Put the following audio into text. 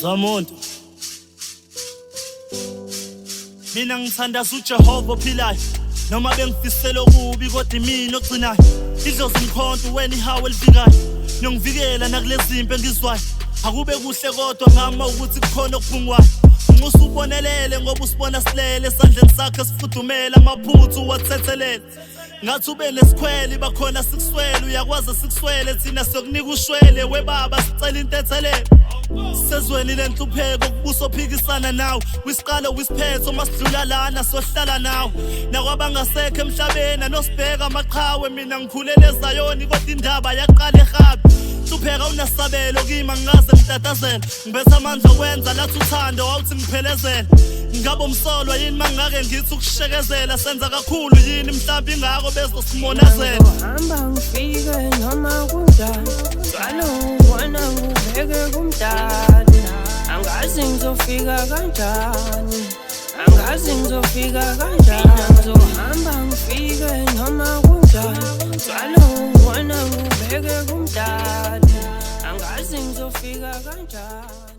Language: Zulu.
Zamuntu. Mina ngithandaza uJehova ophilayo, noma bengifisela okubi kodwa imina ogcinayo. Idlozi umkhonto wena ihawu elivikayo, niyongivikela nakulezi zimpi engizwayo. Akube kuhle kodwa ngama ukuthi kukhona okuphungwayo. Nxusa ubonelele ngoba usibona silele esandleni sakhe sifudumele, amaphuthu wathethelele. Ngathi ube nesikhwele bakhona sikuswele, uyakwazi sikuswele thina siyokunika ushwele. Webaba sicela intethelelo sezweni lenhlupheko, kubuso phikisana nawe kwisiqalo kwisiphetho, masidlula lana sohlala nawe nakwabangasekho emhlabeni anosibheka amaqhawe. Mina ngikhulele eZayoni kodwa indaba yaqala eHabi. Hlupheka unasabelo kimi, angikaze ngitatazela, ngibetha amandla okwenza lathi uthando wawuthi ngiphelezele. Ngabe umsolwa yini mangake ngithi ukushekezela, senza kakhulu yini mhlawumbe ingako bezosimonazela. Hamba ngifike noma kunjani, njalo ubona ngubheke kumdali. Angazi ngizofika kanjani, angazi ngizofika kanjani. Ngizohamba ngifike noma kunjani, njalo ubona ngubheke kumdali. Angazi ngizofika kanjani.